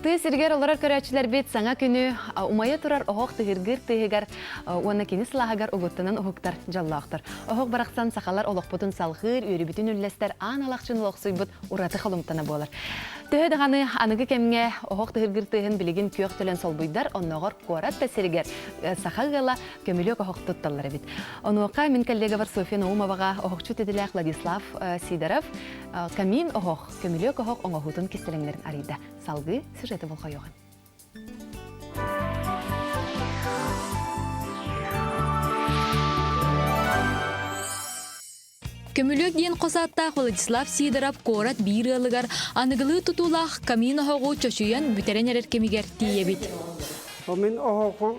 Тыа сиригэр олорор көрөөччүлэрбит саҥа күнү умайа турар оһох тыһыргыыр тыаһыгар уонна кини сылааһыгар угуттанан уһуктар дьоллоохтор. Оһох барахсан сахалар олохпутун салҕыыр, үөрүүбүтүн үллэстэр аан алахчын олохсуйбут ураты холумтана буолар. Төһө даҕаны аныгы кэмҥэ оһох тыһыргыыр тыаһын билигин күөх төлөн солбуйдар, оннооҕор куорат да сиригэр саха ыала көмүлүөк оһох тутталлар эбит. Онуоха мин коллегабар Софья Наумоваҕа оһохчут идэлээх Владислав Сидоров камин оһох, көмүлүөк оһох оҥоһуутун кистэлэҥнэрин арыйда. Салгыы сюжеты болҕойуоҕун. Көмүлүөк диэн хос ааттаах Владислав Сидоров куорат биир ыалыгар аныгылыы тутуулаах камин оһоҕу чочуйан бүтэрэн эрэр кэмигэр тиийэбит. Мин оһоҕу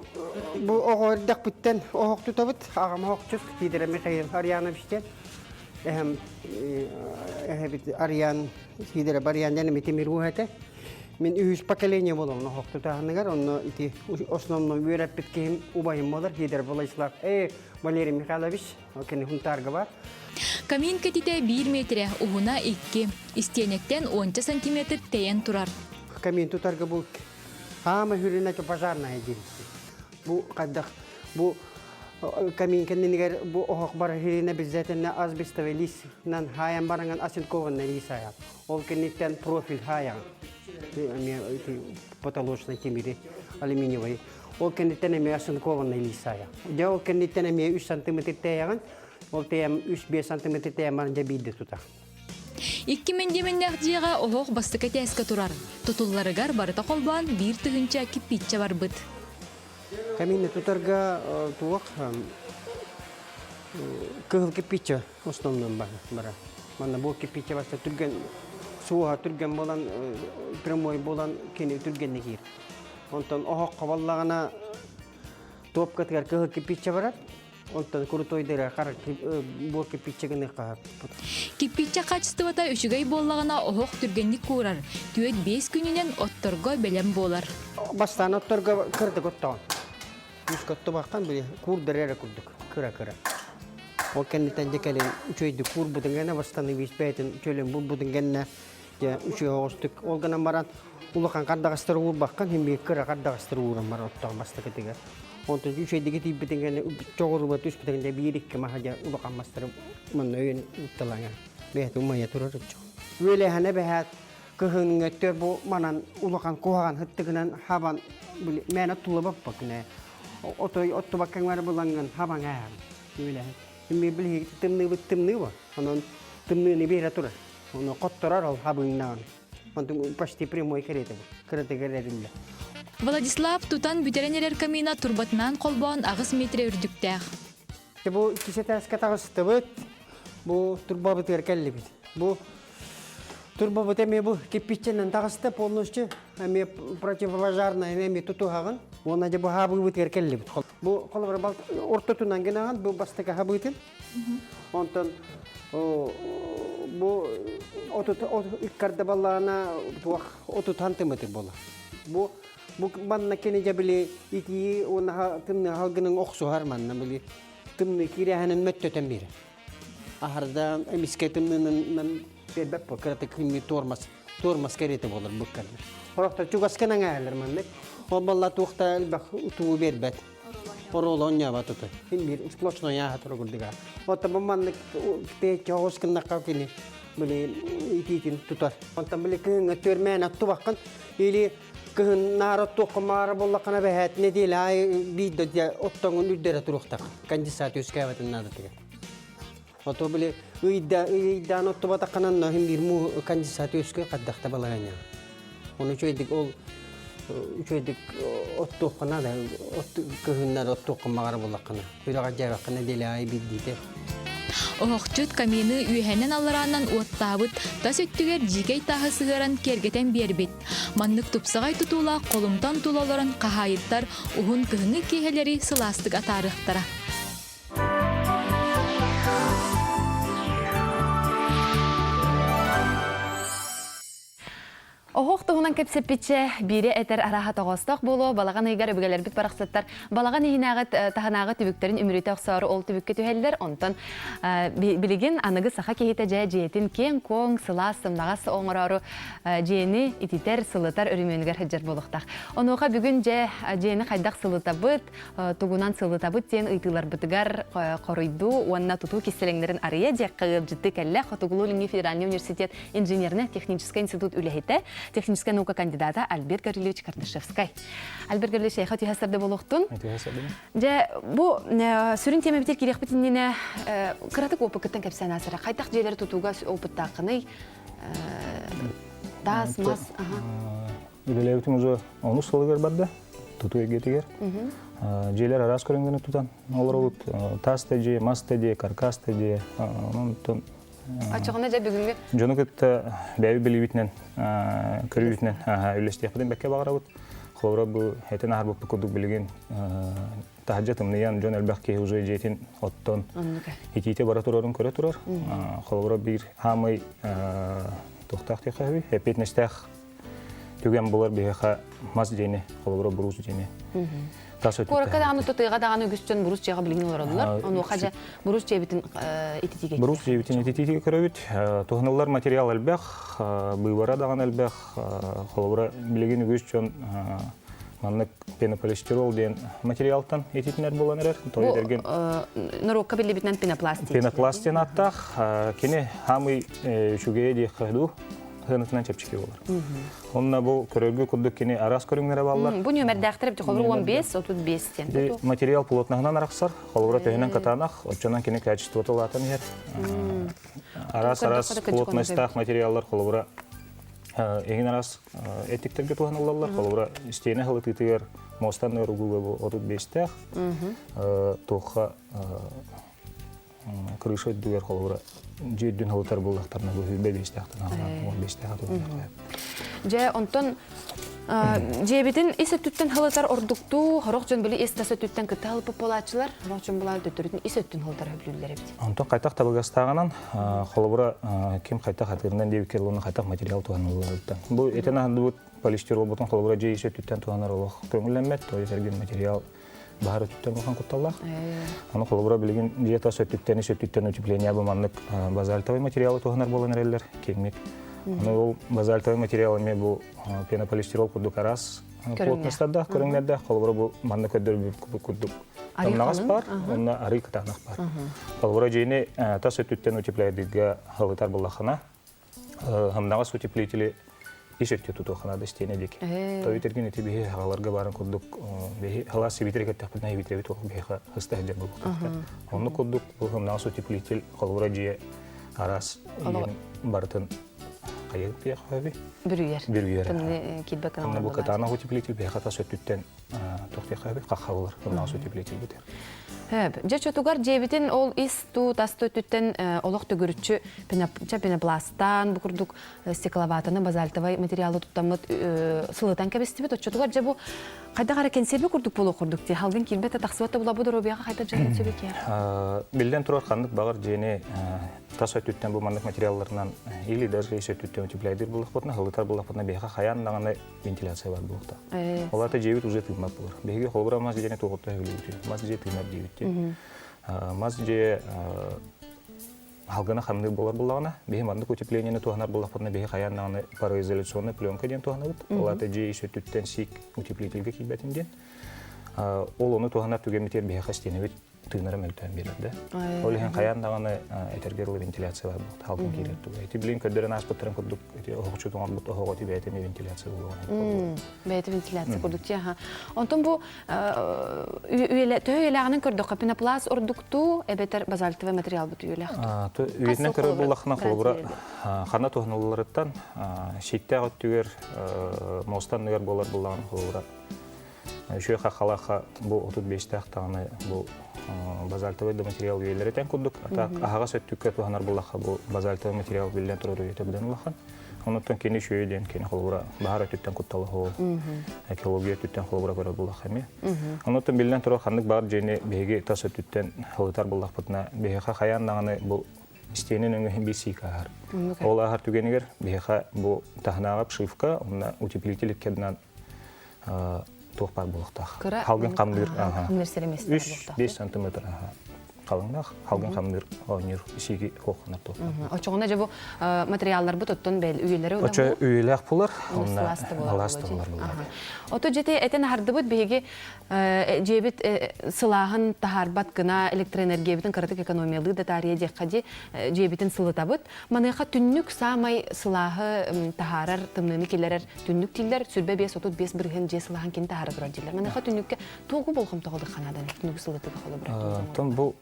бу оҕо эрдэхпиттэн оһох тутабыт. Аҕам оһохчут Сидоров Михаил Арьянович диэн. Эһэм эһэбит Арьян Сидоров Арьян диэн тимир ууһа этэ. Мин үһүс поколение буолабын оһох тутааһыныгар. Онно ити основной үөрэппит киһим убайым буолар Сидоров Владислав Валерий Михайлович. Кини Хунтаарга бар. Камин кэтитэ биир метрэ, уһуна икки. Истиэнэттэн уонча сантиметр тэйэн турар. Камин тутарга бу хаама хүрүнэ пожарная диэн. Бу хайдах бу камин кэннинигэр бу оһох бар хүрүнэ обязательно асбестовый лист-нан хаайан баранган осинкованный лист хаайан. Ол кэнниттэн профиль хаайан. Потолочный тимири алюминиевый. Ол кэнниттэн эмиэ оцинкованный лист аайа. Дьэ ол кэнниттэн эмиэ үс сантиметр тээйэҕин, ол тээйэм үс-биэс сантиметр тээйэн баран дьэ биирдэ тутар. Икки мэндиэмэннээх дьиэҕэ оһох бастакы этээскэ турар. Тутулларыгар барыта холбоон биир тыһыынча кирпииччэ барбыт. Камины тутарга туох кыһыл кирпииччэ основном бара. Манна бу кирпииччэ баста түргэн суоһа түргэн буолан прямой буолан кини түргэнник киир. Онтон оһоххо буоллаҕына туопкатыгар кыһыл кирпииччэ барар. Онтон крутойдара хара буор кирпииччэ гыныахха Кирпииччэ хаачыстыбата үчүгэй буоллаҕына оһох түргэнник куурар. Түөрт-биэс күнүнэн отторго бэлэм буолар. Бастаан отторго кырдык оттоон. Үскэ оттубаххан били куурдар эрэ курдук кыра-кыра. Ол кэнниттэн дьэ кэлин үчүгэйдик куурбутун гэнэ бастан вис бэйэтин чөлүн булбутун гэннэ дьэ үчүгэй оҕустук ол гынан баран улахан хардаҕастары уурбаккын син биир кыра хардаҕастары ууран баран оттоон бастакытыгар. Онтон үчүгэйдик итийбитин кэннэ чоҕуруба түспүтүн кэннэ биир икки маһа дьэ улахан мастары манна өйөн утталаҥа бэйэтэ умайа турар оччо. Үөлэһэнэ бэһээт кыһыҥҥы өттө бу манан улахан куһаҕан һыттыгынан хабан били мээнэ тулабаппаккын отой оттубаккаҥ бары булаҥҥын хабаҥ ааһан үөлэһэн. Мин билиһи тымныыбыт тымныы бо. Онон тымныыны биэрэ турар. Ону хотторор ол хабыҥнаан. Онтун почти прямой кэриэтэ бу. Кыратыгар эриллэ. Владислав тутан бүтэрэн эрэр камина турбатынаан холбоон аҕыс метрэ үрдүктээх. Бу иккис этээскэ таҕыстыбыт. Бу турбабытыгар кэллибит. Бу турбабыт эмиэ бу кирпиччэнэн таҕыста полностью. Эмиэ противопожарная эмиэ тутуһаҕын. Уонна дьэ бу хаабыыбытыгар кэллибит. Бу холобура ортотунан гынаҕын бу бастакы хабыытын. Онтон бу отут иккарда баллаана туох отутан тымыты буола. Бу бу манна кини дьэ били итии уонна тымныы халгынын охсуһар манна били тымныы киирээһинин мөттөтөн биэрэр. Аһарда эмискэ тымныынан биэрбэт бу кыратык кимми туормас туормас кэриэтэ буолар буккарда. Хорохтор чугаска наҥаалар маннык. Ол балла туохта элбэх утуу биэрбэт. Оруолу оонньообот ото. Син биир сплошной ааһа турар курдуга. Оттон бу маннык печь оҕус гыннахха кини били итиитин тутар. Онтон били кыһыҥҥы төрмөөн оттубаккын или кыһын наара оттуохха маара буоллаххына бэһээт нэдиэлэ аайы биирдэ дьэ оттоҥун үрдэрэ туруохтаах. Конденсат үөскээбэтин наадатыгар. Ото били ыйда ыйдаан оттубатаххына онно иһин биир муу конденсат үөскүө хайдах да балаһыанньаҕа. Ону үчүгэйдик ол үчүгэйдик оттуохха наада кыһыннары оттуохха баҕара буоллаххына үрэҕэ дьээбэххэ нэдиэлэ аайы биирдиитэ. Оһохчут камины үөһэнэн-аллараанан уоттаабыт, тас өттүгэр дьиикэй тааһы сыһыаран киэргэтэн биэрбит. Маннык тупсаҕай тутуулаах холумтан тула олорон хаһаайыттар уһун кыһыҥҥы киэһэлэри сылаастык атаарыахтара. Оһох туһунан кэпсэппиччэ, биири этэр арааһа тоҕоостоох буолуо, балаҕан ыйыгар өбүгэлэрбит барахсаттар балаҕан иһинээҕи таһынааҕы түбүктэрин үмүрүтэ охсоору ол түбүккэ түһэллэр. Онтон билигин аныгы саха киһитэ дьэ дьиэтин киэҥ-куоҥ, сылаас, сымнаҕас оҥороору дьиэни ититэр, сылытар өрөмүөнүгэр сылдьар буолуохтаах. Онуоха бүгүн дьэ дьиэни хайдах сылытабыт, тугунан сылытабыт диэн ыйытыыларбытыгар хоруйдуу уонна тутуу кистэлэҥнэрин арыйа диэххэ ыалдьыттыы кэллэ Хотугулуу-Илиҥҥи федеральный университет инженерно-техническэй институт үлэһитэ, техническэй наука кандидата Альберт Гаврильевич Кардашевскай. Альберт Гаврильевич, эйиэхэ түһэ сарда буолуохтун. Дьэ, бу сүрүн тиэмэбитигэр киириэхпит иннинэ кыратык опыкыттан кэпсээн аасара. Хайдах дьиэлэри тутууга опыттааххыный? Таас, мас, Үлэлээбитим уже онус сылыгар барда, тутуу эйгэтигэр. Дьиэлэр араас көрүҥнэрин тутан олоробут. Таас да дьиэ, мас да дьиэ, каркас да дьиэ. Онон Оччоҕуна дьэ бүгүҥҥү дьону кытта бэйэбит билиибитинэн, көрүүбүтүнэн үллэстиэхпитин бэккэ баҕарабыт. Холобура, бу этин аһарбыппыт курдук билигин таһырдьа тымныйан дьон элбэх киһи уже дьиэтин оттон итиитэ бара турарын көрө турар. Холобура, биир хаамай туохтаах диэххэ эппиэтинэстээх түгэн булар биһиэхэ мас дьиэни, холобура буруус дьиэни тас өттүттэн. Куоракка даҕаны тутыыга даҕаны үгүс дьон бурус дьиэҕэ билигин олороллор. Онуоха дьэ бурус дьиэбитин ититиигэ Бурус дьиэбитин ититиигэ көрөбүт. Туһаныллар материал элбэх, быыбара даҕаны элбэх. Холобура билигин үгүс дьон маннык пенополистирол диэн материалтан ититинэр буолан эрэр. Бу норуокка биллибитинэн пенопласт. Пенопласт диэн ааттаах. Кини хаамый үчүгэйэ диэххэ дуу, сыанатынан чэпчэки буолар. Онно бу көрөргө курдук кини араас көрүҥнэрэ бааллар. Бу нүөмэрдээхтэр эбит холобур 15, 35 диэн. Материал плотноһынан арахсар, холобура төһөнөн катаанах, оччонон кини качествота улаатан иһэр. Араас-араас плотностаах материаллар холобура эҥин араас эттиктэргэ туһаныллаллар. Холобура истиэнэ халытыытыгар муостан ыаругууга бу 35-тээх, туохха крыша үрдүгэр холобура дьиэ үрдүн халытар буоллахтарына бу сүүрбэ биэстээхтэн 15-тээх атыллар. Дьэ, онтон дьиэбитин ис өттүттэн халытар ордуктуу, хорох дьон били ис тас өттүттэн кытта халыппыт буолааччылар, хорох дьон булаар төттөрүтүн ис өттүн халытар хөбүлүүллэр эбит. Онтон хайтах табыгастааҕынан, холобура ким хайтах атыырынан диэбиккэ уонна хайтах материал туһанылларыттан. Бу этэн аһардыбыт полистиролбутун холобура дьиэ ис өттүттэн туһанар олох көҥүллэммэт, то есть эргин материал баһар өттүттэн улахан кутталлаах. Аны холобура билигин дьиэ тас өттүттэн ис өттүттэн утепление бу маннык базальтовый материалы туһанар буолан эрэллэр киэҥник. Аны ол базальтовый материал эмиэ бу пенополистирол курдук араас плотностардаах, көрүҥнэрдээх. Холобура бу манна көрдөрбүт курдук тамнаҕас бар, онно арый кытаанах бар. Холобура дьиэни тас өттүттэн утепляйдыырга халытар буллахына Хамнаҕас утеплители ис өттө тутуоххана истиэнэ диэки. Тойут эргин ити биһи хагаларга баарын курдук биһи халаас сибитири кэттэхпитинэ хибитэбит ол биһиэхэ хыста сылдьар буолуохтаахтар. Оннук курдук бу хамнаҕас утеплитель холобура дьиэ араас барытын хайыт диэххэ Бүрүйэр. Бүрүйэр. Тымныы киирбэт Онно бу кытаанах утеплитель биһиэхэ тас өттүттэн туох диэххэ хахха болар хамнаҕас утеплитель битэр. Хөп. Дьэ чотугар дьиэбитин ол ис туу тас өттүттэн олох төгүрүччү пенопластан бу курдук стекловатаны базальтовай материалы туттаммыт сылытан кэбистибит. Оччотугар дьэ бу хайдах эрэ кэнсиэрбэ курдук буолуох курдук дии. Халгын киирбэт тахсыбат да була бу доруобуйаҕа хайдах дьайан сөбүй Биллэн турар ханнык баҕар дьиэни тас өттүттэн бу маннык материалларынан или даже ис өттүттэн утепляйдыыр буоллахпытына, сылытар буоллахпытына биһиэхэ хайаан даҕаны вентиляция бар буолуохтаах. Ол аата дьиэбит уже тыыммат буолар. Биһиги холобура мас дьиэни туохуттан сөбүлүүбүт. Мас дьиэ тыынар диэбит. Мас дьиэ халгына хамныыр буолар буоллаҕына, биһи маннык утеплениены туһанар буоллахпытына, биһи хайаан даҕаны пароизоляционная пленка диэн туһанабыт. Ол аата дьиэ ис өттүттэн сиик утеплительгэ киирбэтин диэн. Ол ону туһанар түгэммитигэр биһиэхэ истиэнэбит тыынара мөлтөөн биэрэр да. Ол иһин хайаан даҕаны этэргэ дылы вентиляция бар буолта, халгын киирэр туга. Ити билин көрдөрөн ааспыттарын курдук ити оһохчу тоҥорбут оһоҕо ити бэйэтэ эмиэ вентиляция буолуоҕун. Бэйэтэ вентиляция курдук дии аха. Онтон бу төһө үйэлээҕинэн көрдөххө пенопласт ордуктуу эбэтэр базальтовый материал бут үйэлээх. Үйэтинэн көрөр буоллаххына холобура ханна туһанылларыттан сииктээх өттүгэр муоста анныгар буолар буоллаҕына холобура Үчүгэй хаххалаахха бу 35-тээх даҕаны бу базальтовый да материал үйэлэрэ тэҥ курдук. А аһаҕас өттүккэ туһанар буоллахха бу базальтовый материал биллэн турар үйэтэ быдан улахан. Онуттан кини үчүгэй диэн кини холобура баһар өттүттэн куттала суох, экология өттүттэн холобура көрөр буоллахха эмиэ. Онуттан биллэн турар ханнык баар дьиэни биһиги тас өттүттэн халытар буоллахпытына биһиэхэ хайаан даҕаны бу. Истиэнэ нөҥүө биир сиик ааһар. Ол ааһар түгэнигэр биһиэхэ бу таһынааҕы обшивка, онно утеплитель иккэрдинэн туох баар буолуохтаах. Халгын хамныыр 3-5 сантиметр халыҥнаах халгын хамныыр оонньуур сииги хуохханар туох. Очоҕуна дьэ бу материалларбыт оттон бэл үйэлэри Очо үйэлээх булар, онно алаас булар булар. Ото дьэти этен аһардыбыт биһиги дьиэбит сылааһын таһаарбат гына электроэнергиябытын кыратык экономиялыы да таарыйа диэххэ дии дьиэбитин сылытабыт. Маныаха түннүк саамай сылааһы таһаарар, тымныыны киллэрэр түннүк дииллэр, 25-35 бырыһыан дьиэ сылааһын кини таһаара турар дииллэр. Маныаха түннүккэ тугу болҕомтоҕо ханадан түннүгү сылытыыга холобура? Оттон бу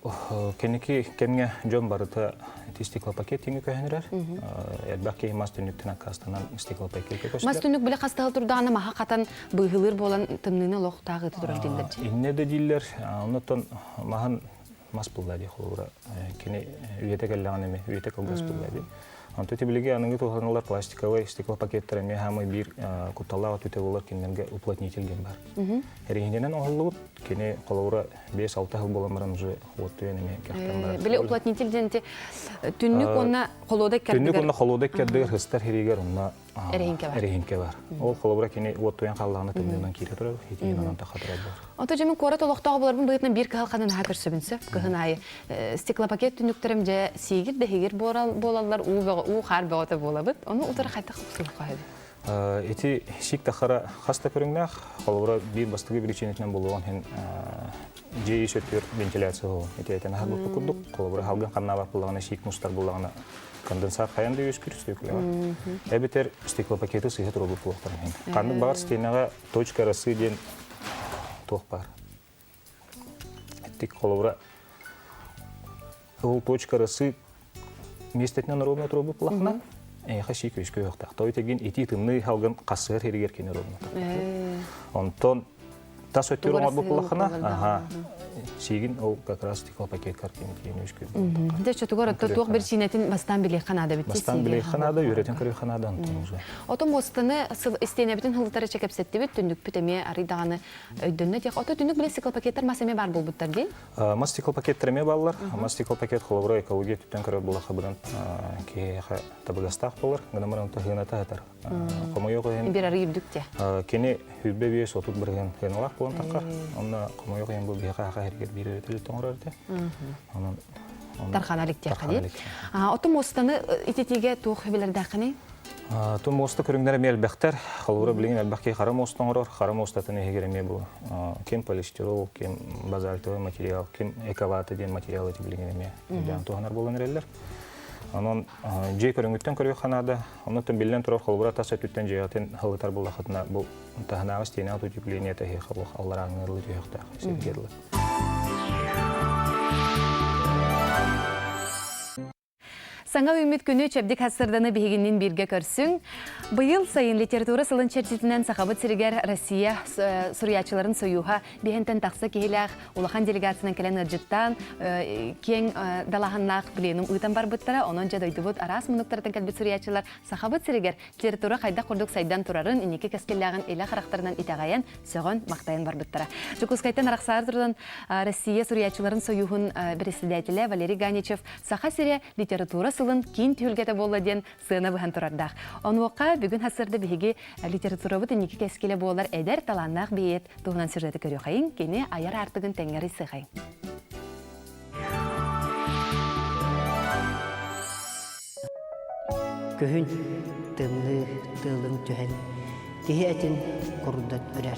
кэнники кэмҥэ дьон барыта ити стеклопакет тиҥи көһөн эрэр. Элбэх киһи мас түннүктэн аккаастанан стеклопакетка көстөр. Мас түннүк биле хастаһыл турдаҕына маһа хатан быыһылыыр буолан тымныыны олох тааҕыты турар дииллэр. Инне да дииллэр. Оннуттан маһын мас булла дии холобура кини үйэтэ кэллэҕин эми үйэтэ кылгас булла дии. Онто ити билиги аныгы туһаналар пластиковай стеклопакеттар эмиэ хаамай биир кутталлаах өтүтэ буолар кинилэргэ уплотнитель диэн бар. Эриһинэнэн оҥоһуллубут кини холобура 5-6 сыл буолан баран уже уоттуйан эмиэ кэхтэн барар. Били уплотнитель диэн түннүк уонна холуода Түннүк уонна холуода иккэрдигэр хыстар хиригэр онно Эрэһиҥкэ бар. Эрэһиҥкэ бар. Ол холобура кини уоттуйан хааллаҕына тымныынан киирэ турар, итиин онон таха турар буолар. Ото дьэ мин куорат олохтооҕо буоларбын быһыытынан биир кыһалҕаны наһаа көрсөбүн сөп. Кыһын аайы стеклопакет түннүктэрим дьэ сиигир да иһигир буолаллар, уу бөҕө, уу хаар бөҕөтө буолабыт. Ону утары хайдах уксуохха сөбүй? Ити сиик тахара хас да көрүҥнээх. Холобура биир бастакы биричиинэтинэн буолуоҕун иһин дьиэ ис өттүгэр вентиляция буолуон. Ити этэн аһарбыппыт курдук, холобура халгын хамнаабат буоллаҕына, сиик мустар буоллаҕына, конденсат хайан да үөскүүр стеклоҕа. Эбэтэр стеклопакеты сыыһа туруорбут буолуохтарын иһин. Ханнык баҕар стенаҕа точка росы диэн туох баар. Эттик холобура ол точка росы миэстэтинэн ровно туруорбут буоллаххына, эйиэхэ сиик үөскүөхтээх. Той тегин итии тымныы халгын хассыһар сиригэр кини ровно. Онтон тас өттүгэр оҥорбут буоллаххына, аха, сиигин ол как раз стеклопакеткар кини үскүр. Дьэ, чотугар отто туох биричиинэтин бастаан билиэххэ наада бит. Бастаан билиэххэ наада, үөрэтин көрүөххэ наада онтон уже. Ото муостаны истиэнэбитин хылытары чэ кэпсэттибит, түннүкпүт эмиэ арый даҕаны өйдөннө диэх. Ото түннүк биле стеклопакеттар мас эмиэ баар буолбуттар дии. Мас стеклопакеттар эмиэ бааллар. Мас стеклопакет холобура экология өттүттэн көрөр буоллахха быдан киһиэхэ табыгастаах буолар. Гынан баран тыһыыната сытар. Хомойуох иһин Бир арый үрдүк те. Кини 25-30 бырыһыан сыаналаах буолан таххар. Онно хомойуох иһин бу биһиэхэ аха эргэр биир өрөтөлү тоҥорор этэ. Онон Тархана иликтиэххэ дии. Оту муостаны ититиигэ туох билэрдээххиний? Ту муоста көрүҥнэрэ эмиэ элбэхтэр. Холобура билигин элбэх киһи хара муоста оҥорор. Хара муостатын иһигэр эмиэ бу ким полистирол, ким базальтовый материал, ким эковата диэн материал эти билигин эмиэ илдьэн туһанар буолан эрэллэр. Онон дьиэ көрүҥүттэн көрүөххэ наада. Оннуттан биллэн турар холобура тас өттүттэн дьиэҕитин халытар буоллаххытына бу таһынааҕы стенаҕа утеплениета эһиэхэ олох алларааҥҥы ылы түһүөхтээх сиргэ дылы. Саҥа үүммүт күнү чэбдик сарсыарданы биһигиннин бииргэ көрсүҥ. Быйыл сайын литература сылын чэрчитинэн Сахабыт сиригэр Россия суруйааччыларын сойууһа биһэнтэн тахса киһилээх улахан делегациянан кэлэн ыалдьыттаан киэҥ далааһыннаах пленум ыытан барбыттара. Онон дьэ дойдубут араас муннуктарыттан кэлбит суруйааччылар Сахабыт сиригэр литература хайдах курдук сайдан турарын, инники кэскиллээҕин илэ харахтарынан итэҕэйэн, сөҕөн, махтайан барбыттара. Дьокуускайтан арахсаары туран Россия суруйааччыларын сойууһун председателэ Валерий Ганичев Саха сирэ литература сылын киин түһүлгэтэ буолла диэн сыана быһан турардаах. Онуоха бүгүн сарсыарда биһиги литературабыт инники кэскилэ буолар эдэр талааннаах бэйиэт туһунан сюжеты көрүөхайыҥ, кини айар аартыгын тэҥҥэр ыйсыахайыҥ. Күһүн тымныы тыалыҥ түһэн, киһи этин курдат үрэр.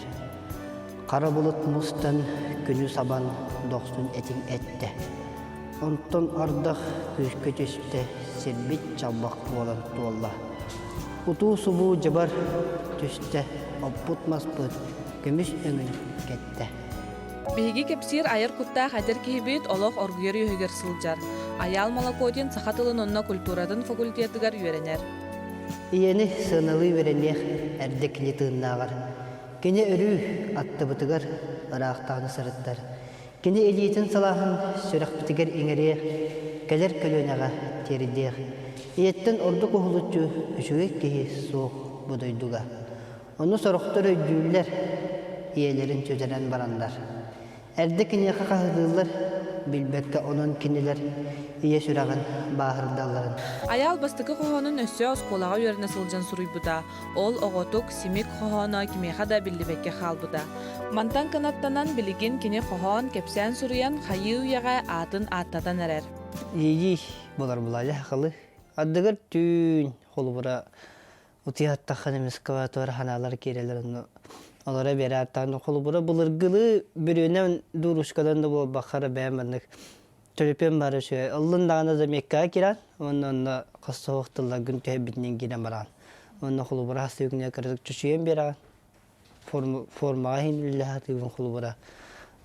Хара былыт мустан, күнү сабан дохсун этиҥ эттэ. Онтон ардах күүскэ түстэ, сирбит чалбах буолан туолла. Утуу-субуу дьыбар түстэ, оппут-маспыт көмүс өҥүн кэттэ. Биһиги кэпсиир айар куттаах эдэр киһибит олох оргуйар үөһүгэр сылдьар. Айаал Молокотин саха тылын уонна культуратын факультетыгар үөрэнэр. Ийэни сыаналыы үөрэниэх эрдэ кини тыыннааҕар. Кини өрүү аттыбытыгар ыраахтааҕы сырыттар. Кини илиитин салааһын сүрэхпитигэр иҥэриэх, кэлэр көлүөнэҕэ тиэрдиэх. Ийэттэн ордук уһулуччу үчүгэй киһи суох бу дойдуга. Ону сорохтор өйдүүллэр, ийэлэрин сүтэрэн бараннар. Эрдэ киниэхэ хаһыытыыллар, билбэккэ онон кинилэр ийэ сүрэҕин бааһырдалларын. Айаал бастакы хоһоонун өссө оскуолаҕа үөрэнэ сылдьан суруйбута. Ол оҕотук, симик хоһооно кимиэхэ да биллибэккэ хаалбыта. Мантан кынаттанан билигин кини хоһоон, кэпсээн суруйан хайыы үйэҕэ аатын ааттатан эрэр. Иэйии буолар булаайа халы. Ардыгар түүн холобура утуйаттаххына эмискэ ханаалар киирэлэр онно олоро биэрээттаан холобура былыргылыы бүрүөнэн дуурускадан да буолбаххара бэйэм маннык төлөпүөн бары үчүгэй ыллын даҕаны заметкаҕа киирэн уонна онно хас соһуох тылларгын түһэрбитинэн киирэн бараҕын уонна холобура хас күнүгэр кыратык чочуйан биэрэҕин формаҕа иһин үлэлэһэ сатыыбын холобура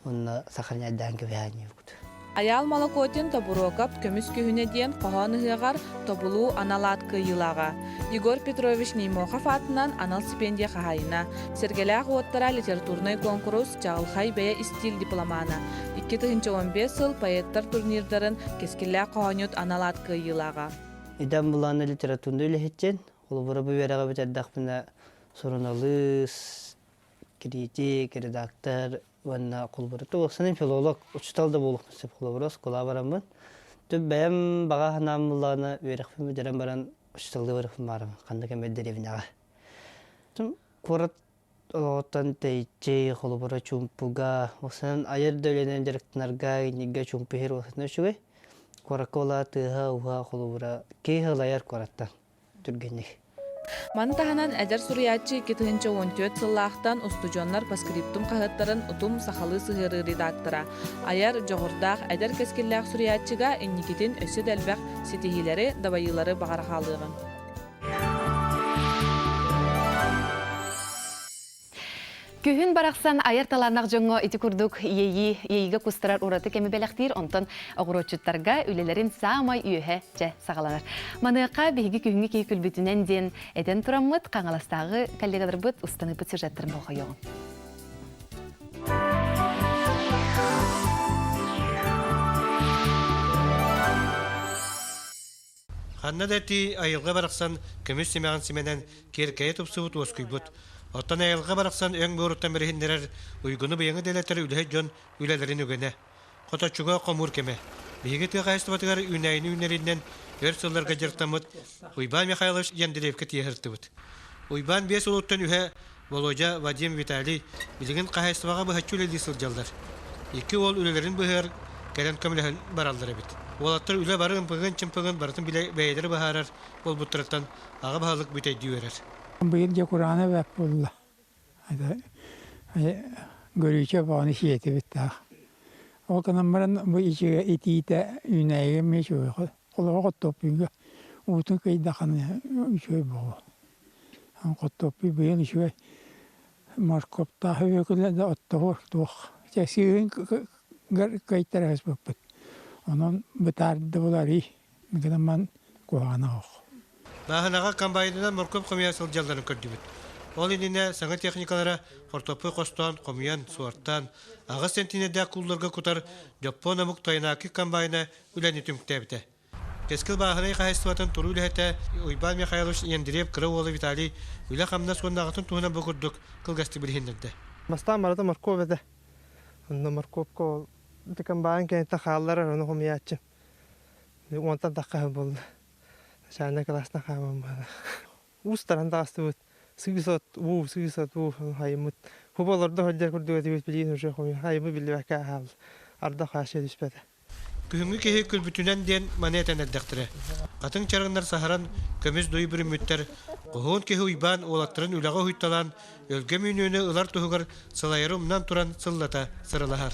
уонна сохраняйдаан кэбиһээн диэбит. Айаал Молокотин Тобуруокап көмүс күһүнэ диэн хоһоон ыһыаҕар Тобулуу анал аат кыайыылааҕа. Егор Петрович Неймохов аатынан анал стипендия хаһаайына, Сэргэлээх уоттара литературнай куонкурус чаҕылхай бэйэ истиил дипломана, 2015 сыл поэттар турнирдарын Кэскиллээх хоһоонньут анал аат кыайыылааҕа. Идэм былаана литературнай үлэһитчин, холобура бу үөрэҕи бүтэрдэхпинэ суруналыыс, критик, редактор уонна холобура туохсанын филолог, учуутал да буолуохпун сөп холобура оскуолаҕа бараммын. Түп бэйэм баҕа санаам буллаҕына үөрэхпин бүтэрэн баран учууталлыы барыахпын баҕарабын ханнык эмэ дэриэбинэҕэ. Куорат олоҕуттан тэйиччи, холобура чуумпуга, уопсайынан айар да үлэнэн дьарыктанарга инниггэ чуумпу иһэр уопсайынан үчүгэй. Куоракка буолла тыаһа-ууһа холобура киһи ылайар куораттан. түргэнник. Маны таһынан эдэр суруйааччы 2014 сыллаахтан устудьуоннар Постскриптум хаһыаттарын Утум сахалыы сыһыарыы редактора, айар, дьоҕурдаах, эдэр кэскиллээх суруйааччыга инникитин өссө да элбэх ситиһиилэри, дабайыылары баҕара хаалыаҕыҥ. Күһүн барахсан айар талааннаах дьоҥҥо ити курдук иэйии, иэйиигэ кустарар ураты кэми бэлэхтиир, онтон оҕуруотчуттарга үлэлэрин саамай үөһэ чэ саҕаланар. Маныаха биһиги күһүҥҥү киһи күлбүтүнэн диэн этэн тураммыт, Хаҥаластааҕы коллегаларбыт устаныппыт сюжеттарын болҕойуоҕуҥ. Ханна да этии айылҕа барахсан көмүс симэҕин симэнэн киэркэйэ тупсубут уоскуйбут. Оттон айылҕа барахсан өҥ буоруттан бэриһиннэрэр уйгуну-быйаҥы дэлэтэр үлэһит дьон үлэлэрин үгэнэ. Хоточчуга хомуур кэмэ. Биһиги тыа хаһаайыстыбатыгар үүнээйини үүннэриинэн өр сылларга дьарыктаммыт Уйбаан Михайлович Яндреевка тиийэ сырыттыбыт. Уйбаан биэс улууттан үһэ Володя, Вадим, Виталий билигин хаһаайыстыбаҕа быһаччы үлэлии сылдьаллар. Икки уол үлэлэрин быыһыгар кэлэн көмөлөһөн бараллар эбит. Уолаттар үлэ бары ымпыгын-чымпыгын барытын билэ бэйэлэрэ быһаарар буолбуттарыттан аҕа баһылык бүтэйдии үөрэр. Быйыл дьэ кураана бэрт буолла. Горючее баҕаны сиэтибит таах. Ол гынан баран бу итиитэ үүнээйигэ эмиэ үчүгэй. Холоро хортуоппуйга уутун кыйдаххына үчүгэй буолуо. Хортуоппуй быйыл үчүгэй моркуоптаах үөкүлэ да оттоһуор туох. Чэ сыыһын кыайтара сыспыппыт. Онон бытаарда буларый гынан ман куһаҕана ох. Бааһынаҕа комбайнынан моркуоп хомуйа сылдьалларын көрдүбүт. Ол иннинэ саҥа техникалара хортуоппуй хостоон, хомуйан, суортаан, аҕыс сэнтиниэрдээх куулларга кутар Дьоппуон омук Тайнаки комбайна үлэни түмүктээбитэ. Кэскил бааһынай хаһаайыстыбатын туруу үлэһитэ Уйбаан Михайлович Ендреев кыра уола Виталий үлэ-хамнас уонна аҕатын туһунан бу курдук кылгастык билиһиннэрдэ. Бастаан барыта моркуоп этэ. Онно моркуопка ол комбайн кэнниттэн хаалларар, ону хомуйааччы. Уонтан тахха буолла. Начальнай кылаастан хааман баана. Уустаран таҕыстыбыт. Сыыс от, уу, сыыс от, уу, хайыммыт. Хубу олордо сылдьар курдук этибит, билигин уже хайыммыт биллибэккэ хаалла. Ардах хаачча түспэтэ. Күһүҥҥү киһи күлбүтүнэн диэн маны этэн эрдэхтэрэ. Хатыҥ чараҥнар саһаран, көмүс дуй бүрүммүттэр, хоһуун киһи Уйбаан уолаттарын үлэҕэ уһуйталаан, өлгөм үүнүүнү ылар туһугар сылайары умнан туран сыллата сыралаһар.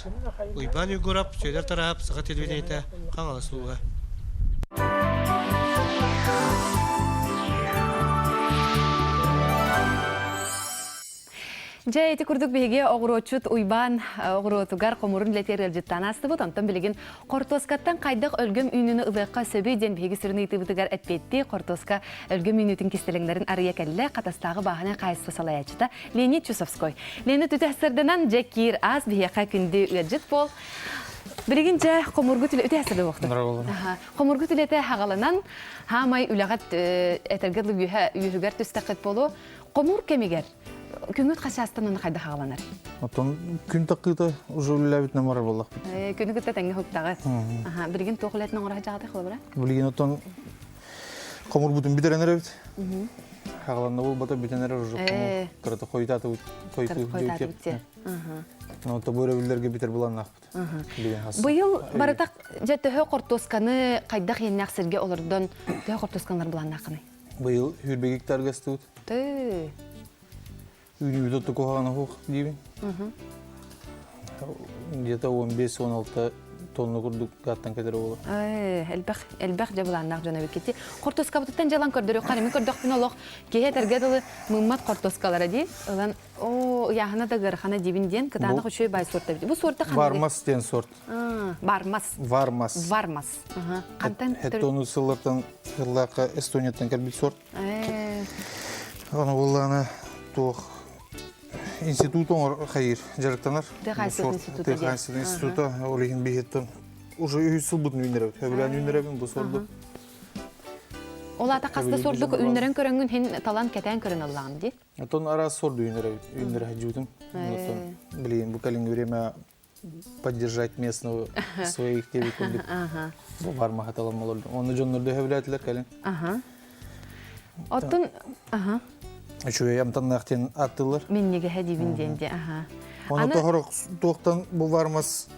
Уйбаан Уйгурап, Сүөдэр Тараһап, Саха телевидениетэ, Хаҥалас улууһа. Дьэ, ити курдук биһиги оҕуруотчут Уйбаан оҕуруотугар хомурун үлэтигэр ыалдьыттаан аастыбыт. Онтон билигин хортуоскаттан хайдах өлгөм үүнүүнү ылыахха сөбүй диэн биһиги сүрүн ыйытыыбытыгар эппиэттии хортуоска өлгөм үүнүүтүн кистэлэҥнэрин арыйа кэллэ Хатастааҕы бааһынай хаһаайыстыба салайааччыта Леонид Чусовской. Леонид үтэ сырданан дьэ киир аас биһиэхэ күндү ыалдьыт буол. Билигин дьэ хомургу түлэ үтэ сырды буохтун. Хомургу түлэтэ хагаланан хаамай үлэҕэ этэргэ дылы үөһүгэр түстэххит буолуо. Хомур кэмигэр. Күҥҥүт хасаастан уонна хайдах аҕаланар? Оттон күн такыыта уже үлэлээбитинэн барар буоллахпыт. Күнү кытта тэҥҥэ уһуктаҕыт. Аха, билигин туох үлэтин оҥоро сылдьаҕытый холобура? Билигин оттон хомурбутун бүтэрэн эрэбит. Хаҕаланна буолбата бүтэн эрэр уже хомур. Кырата хойутаатыбыт. Хойутаатыбыт. Онто бу өрөбүллэргэ бүтэр буланнаахпыт. Быйыл барытах дьэ төһө хортуосканы хайдах иэннээх сиргэ олордон төһө хортуоскалар былааннааххыный? Быйыл хүрбэ гектарга ыстыбыт. Ты. Үүнүүбүт отто куһаҕана суох диибин. Где-то 15-16 тонна курдук гааттан кэлэр буолар. Элбэх элбэх дьэ былааннаах дьон эбиккити. Хортуоскабытыттан дьалан көрдөрүөххэ, мин көрдөхпүнэ олох киһи этэргэ дылы мыммат хортуоскалара дии. Ылан Оо, ыйааһына да ыарахана диибин диэн кытаанах үчүгэй баай суорта эбит. Бу суорта ханныгый? Вармас диэн сорт. Бармас. Вармас. Вармас. Хантан Хеттону сыллартан сыллаахха Эстонияттан кэлбит сорт. Аны буоллаҕына туох институт оҥор хайыыр дьарыктанар. Тыа хаһаайыстыбатын института. Тыа хаһаайыстыбатын института ол иһин биһиттэн уже үһүс сылбытын үүннэрэбит. Сөбүлээн үүннэрэбин бу сорду. Ол аата хас да сордук үүннэрэн көрөҥҥүн хин талан кэтээн көрөн ыллаҕын дии. Оттон араас сорду үүннэрэбит, үүннэрэ сылдьыбытым. Оттон билигин бу кэлиҥҥи время поддержать местного своих диэбит курдук бу бар маһаталам олордум. Онно дьоннор да сөбүлээтилэр кэлин. Оттон аха. Үчүгэй амтаннаах диэн ааттыыллар. Минньигэһэ диибин диэн дии. Аха. Оны тоһорох туохтан бу бармас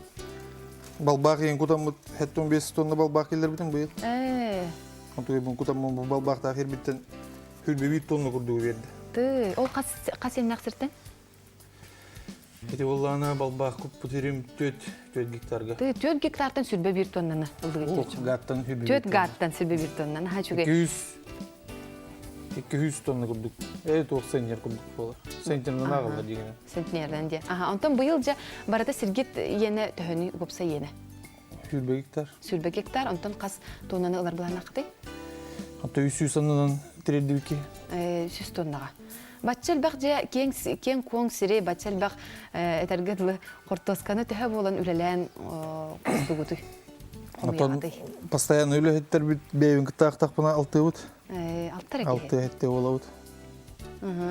балбаах иэн кутаммыт 75 тонна балбаах киллэрбитим быйыл. Ээ. Онтугай кутаммын бу балбаахтаах ирбиттен Хүрбэбиир тонна курдугу биэрдэ. Ты, ол хас хас иэннээх сиртэн? Ити буоллаҕына балбаах куппут ирим 4 4 гектарга. Ты 4 гектартан сүрбэ биир тоннаны ылдыгыт. Ох, гаттан сүрбэ. 4 гаттан сүрбэ биир тоннаны. Наһаа үчүгэй. 200 200 тонна курдук. Э, туох центнер курдук буолар. Центнерден ааҕыллар дигинэ. Центнерден диye. Аха, онтон быйыл дьэ барыта сиргит иэнэ төһөнүй уопсай иэнэ? Сүүрбэ гектар. Сүүрбэ гектар, онтон хас тоннаны ылар былааннааххытый? Ото 300 тоннанан тириэрдибикки. 100 тоннаҕа. Бачча элбэх дьэ киэҥ киэҥ-куоҥ сири, бачча элбэх этэргэ дылы хортуосканы төһө буолан үлэлээн кустугутуй? Отон постоянно үлэһиттэрбит бэйэбин кытта ахтахпына алтыыбыт. Алтар киһи. Алты этте буолабыт.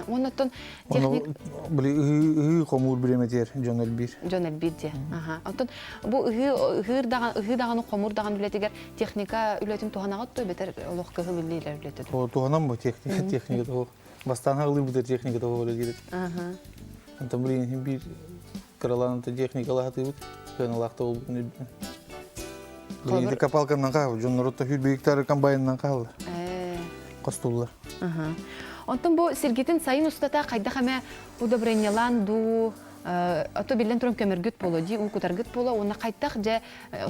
Уонна оттон техник... Били ыһыы хомуур бириэмэтигэр дьон элбиир. Дьон элбиир диye. Оттон бу ыһыы ыһыыр даҕаны ыһыы даҕаны хомуур даҕаны үлэтигэр техника үлэтин туһанаҕыт дуо эбэтэр олох кыһыл үлэлэр үлэтэ дуо? Туһанан бу техника техника того. Бастаан аҕылыыбыт техника того үлэлиир. Онтон билигин биир кыралаан техникалаһатыыбыт кыаналаах да буолбутун үрдүнэн. Билигин копалканан хаалла, дьоннор отто хүр комбайнынан хаалла. Хостууллар. Онтон бу сиргитин сайын устата хайдах эмэ удобрениялаан дуу, ото биллэн туран көмөргүт буолуо дии, уу кутаргыт буолуо, уонна хайдах дьэ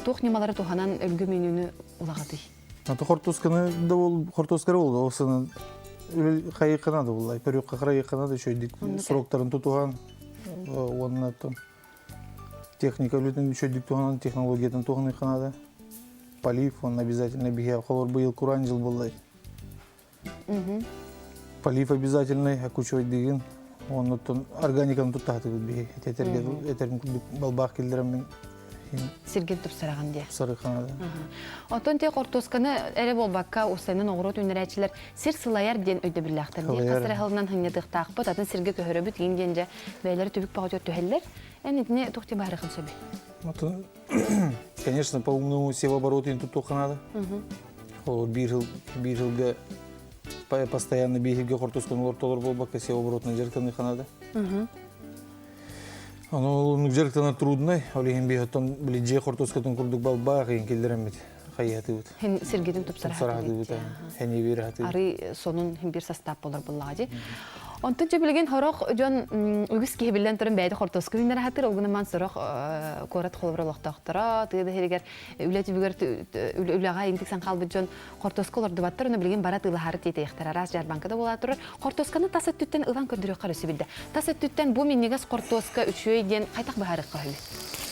туох ньымалары туһанан өлгүм үүнүүнү улаҕатый? Ото хортуусканы да бол хортуускары бол осынан хайыкына да буллай, көрүккэ харайыкына да үчүгүйдик сроктарын тутуһан уонна техника үлэтин үчүгүйдик туһанан технологиятын туһаныххына да полив он обязательно биһиэ холор быйыл кураан жыл буллай. Полив обязательный, акучойдыгын, оннуттан органиканы туттаатыбыт биһи. Этэргэ этерин курдук балбаах киллэрэммин сиргин тупсараҕын диye. Тупсарыхана да. Оттон те хортуосканы эрэ буолбакка, устайынан оҕуруот үүннэрээччилэр сир сылайар диэн өйдөбүллээхтэр дии. Хас эрэ сылынан хынньатыахтаахпыт, атын сиргэ көһөрөбүт иин диэн дьэ бэйэлэрэ түбүк бөҕөтүгэр түһэллэр. Эн итини туох диэн баарыхын сөбүй? Конечно, по умному севообороту туттуохха надо. Ол биир жыл биир жылга постоянно биир хортусканы ортолор буолбакка севооборотунан дьарыктаныахха надо. Ону оннук дьарыктанар трудный. Ол иһин биир оттон били дьиэ хортускатын курдук балбаах иһин киллэрэммит хайыһатыбыт. Хин сиргитин тупсара хатыбыт. Хени биир хатыбыт. Ары сонун хин бир состав болар буллаҕа дии. Онтон дьэ билигин сорох дьон үгүс киһи биллэн туран бэйэтэ хортуоска үүннэрэ сатыыр, ол гынан сорох куорат холобура олохтоохторо, тыа да иһигэр үлэ түбүгэр үлэҕэ интиксэн хаалбыт дьон хортуоска олордубаттар, ону билигин бара тыылаһаары тиэтэйэхтэр араас дьаарбаҥка да буолаа турар. Хортуосканы тас өттүттэн ылан көрдөрүөххэ эрэ сөбүйдэ. Тас өттүттэн бу минньигэс хортуоска үчүгэй диэн хайдах быһаарыахха үһү?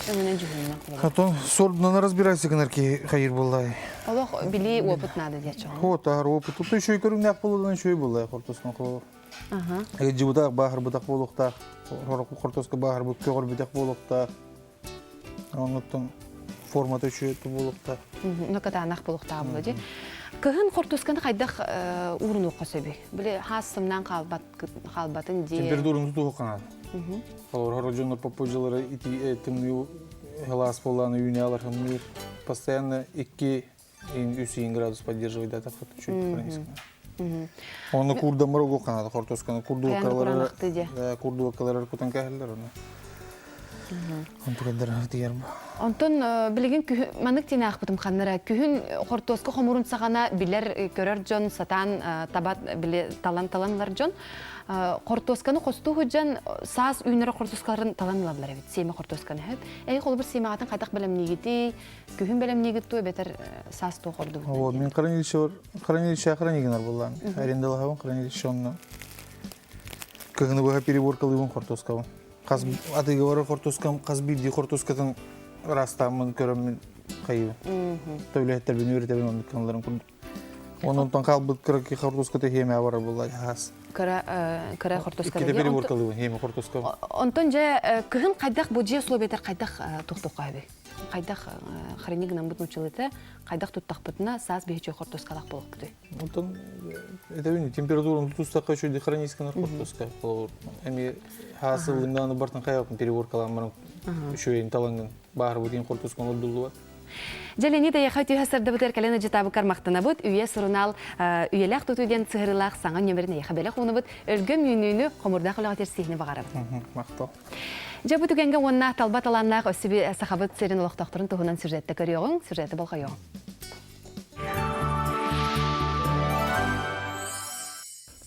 Өҥүнэн дьүһүнүнэн холобура. Отон сордунан разбирайся гынар киһи хайыр буоллай. Олох билии опыт надо диэччи. Вот, аар опыт. Тут үчүгэй көрүҥнээх буолудан үчүгэй буоллай хортуосканы холобур. Жыбытаах бааһырбытах буолуохтаах, хортуоска бааһырбыт көҕөрбүтэх буолуохтаах. Оннуттан формата үчүгэй буолуохтаах. Ну, кытаанах буолуохтаах буолуо дии. Кыһын хортуусканы хайдах уурунуохха сөбүй? Били хаас сымнаан хаалбат хаалбатын дии. Температураны тутуохха наада. Холобур, хоро дьоннор поппуджалары ити тымныы хылаас буоллааны үүнэ алар хымныыр. Постоянно 2 3 градус поддерживать да так чуть Оны курдамыр огу канада хортосканы курдуакалары курдуакалары кутан кәһелләр оны. Онтон билигин маннык тинаахпытым ханнара күһүн хортуоска хомурун саҕана билэр көрөр дьон сатаан табат били талан таланлар дьон хортуосканы хостуу сылдьан саас үүнэр хортуоскаларын талан ылаллар эбит сиэмэ хортуосканы хөп эй холобур сиэмэҕитин хайдах бэлэмниигитий күһүн бэлэмниигит туо эбэтэр саас туох ордубут О, мин хранилище хранилище хранигинар буллаан арендалаһабын хранилище онно кыһыны быһа переборкалыыбын хортуоскабын Хас атыыга барар хортуускам, хас биирдии хортуускатын ыраастааммын көрөммүн хайыбын. Төбүлэһиттэрбин үөрэтэбин оннук гыналларын курдук. Онон хаалбыт кыра хортууската хиэмэ барар буолла хаас. Кыра кыра хортууската. Иккитэ переборкалыыбын хиэмэ хортуускабын. Онтон дьэ кыһын хайдах бу дьиэ условиятар хайдах тохтуохха сөбүй? Хайдах хранить гынаммыт нууччалыыта хайдах туттахпытына саас биһичи хортуускалаах буолуохпутуй? Онтон этэбин температураны тутустахха үчүгэй хронический наркотика холобур эми хаасыллыҥнааны бартан хайаппын переборкалаан баран үчүгэйин талаҥҥын баарбытын хортускан ордуллубат. Дьэ Леонид эйиэхэ түһэ сырдыбытыгар кэлэн ыдьытаабыккар махтанабыт. Үйэ сурунаал үйэлээх тутуу диэн сыһырылаах саҥа нөмерин эйиэхэ бэлэх уунабыт. Өлгөм үүнүүнү хомурдаах үлэҕитигэр сиһини баҕарабыт. Махтал. Дьэ бу түгэҥҥэ уонна талба талааннаах өссө сахабыт сирин олохтоохторун туһунан сюжетте көрүөҕүҥ, сюжеты болҕойуоҕуҥ.